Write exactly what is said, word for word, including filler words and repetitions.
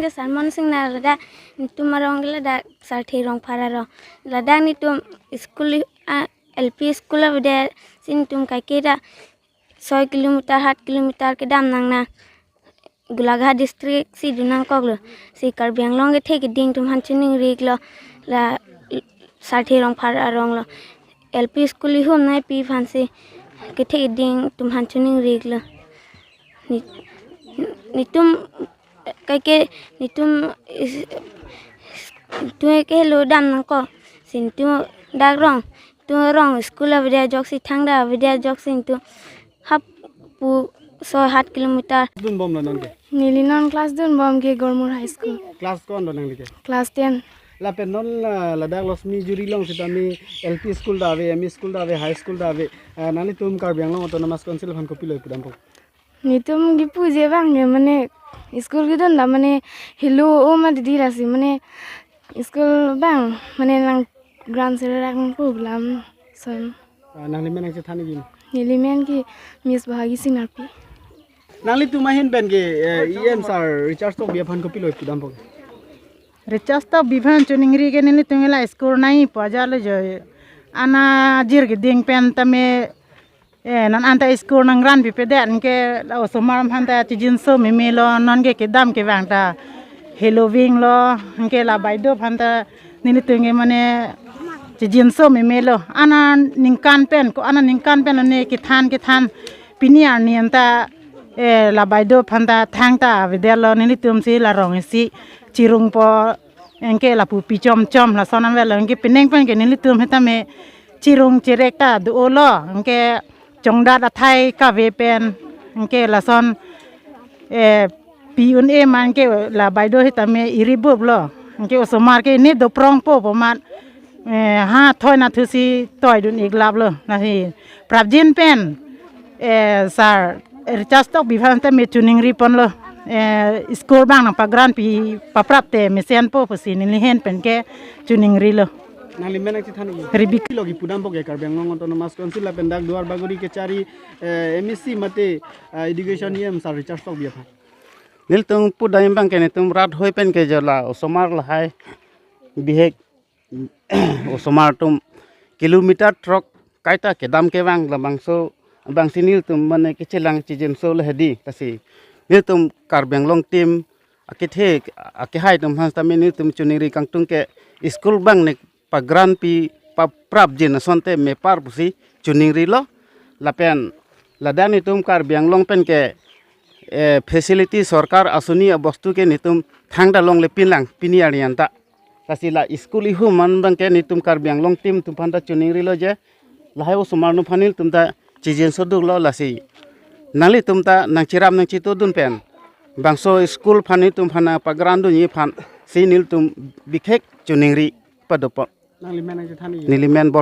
Salmon Singnar, ladak netum arong ke ladak Sarthe Rongphar arong. Ladak netum school, ah, L P school avedet si netum kaike dak soi kilometer, hat kilometer kedam nangne. Golaghat district si dun nangkoklo. Si Karbi Anglong kethe keding atum aphan choningri-iklo. La Sarthe Rongphar arong lo. L P school ihum nangpi aphansi kethe keding atum aphan choningri-iklo. Ne-, netum kaike netum is-, netum ke helo dam nangkok. Si netum dak rong, netum rong school avedet ajoksi, thangta avedet ajoksi netum hap pu soi hat kilometer. Dunbomlo nonke? Neli non class dunbom ke Gormur High School. Class ko-an do nangli ke? Class ten. Lapen non la, ladak Losmi Juri along sitame L P school ta ave, M E school ta ave, high school ta ave. Ah, nanglitum Karbi Anglong Autonomous Council aphan kopilo ipudampo? Netum kipuji abang ke mane school kedun ta mane helo o ma didi, lasi mane school abang mane nang-grant serak nangpo pu alam ason. Ah, nangli men nangchethan ikji? Neli men ke Miss Bahagi Singnarpi. Nanglitum ahin pen ke, eh, E M sir Richard Tokbi aphan kopilo ipudampo? Richard Tokbi aphan choningri ke nelitum la school nangpo ajat lo jo. Ana ajir keding pen tame, eh, non anta school nang-grant pipedet, anke la osomar aphanta chijinso memelo, nonke kedam kevang ta helo vinglo, anke la baideo aphanta nelitum ke mane chijinso memelo. Ana ningkan pen, ko-an aningkan pen ne kethan kethan, pini arni anta, eh, la baideo aphanta thangta avedetlo, nelitum si la rong isi chirungpo, anke lapu pi chom chom lason avelo, anke penang pen ke nelitum hetame chirung chirek ta do-olo, anke chongdat athai kave pen, anke lason, eh, pi un-e ma anke la baideo hetame iri buplo, anke osomar ke ne doprongpo pu amat, eh, ha thoi nathusi toidun-iklaplo, lasi prapjin pen, eh, sir Richard Tokbi aphan tame choningri ponlo, eh, school abang nangpa-grant pi paprap te mesenpo pusi neli ahin pen ke choningrilo. Nangli men nangchethan ikji? Ribik. Kopilo ipudampo ke Karbi Anglong Autonomous Council lapen dak Duar Bagori kechari, eh, M A C mate, eh, Education E M sir Richard Tokbi aphan? Nelitum pudam abang ke netum rat hoi pen ke jo la osomar lahai bihek osomar atum kilometer throk kaita kedam kevang, labangso abangsi nelitum mane kechelang chijinso le hedi, lasi nelitum Karbi Anglong team akethe akehai atum aphan tame nelitum choningri kangtung ke school abang ne pa-grant pi paprapjin asonte mepar pusi choningrilo. Lapen ladak netum Karbi Anglong pen ke, eh, facility sorkar asoni abostu ke netum thangta longle pinlang pini arni anta. Lasi la school ihum an abang ke netum Karbi Anglong team atum aphanta choningrilo je, lahai osomar atum aphan nelitum ta chijinso duklo, lasi nanglitum ta nangcherap nangchetudun pen bangso school aphan netum aphan nangpa-grant dunji aphansi nelitum bikhek choningri padopon. Nangli men nangchethan ikji? Neli men Bor-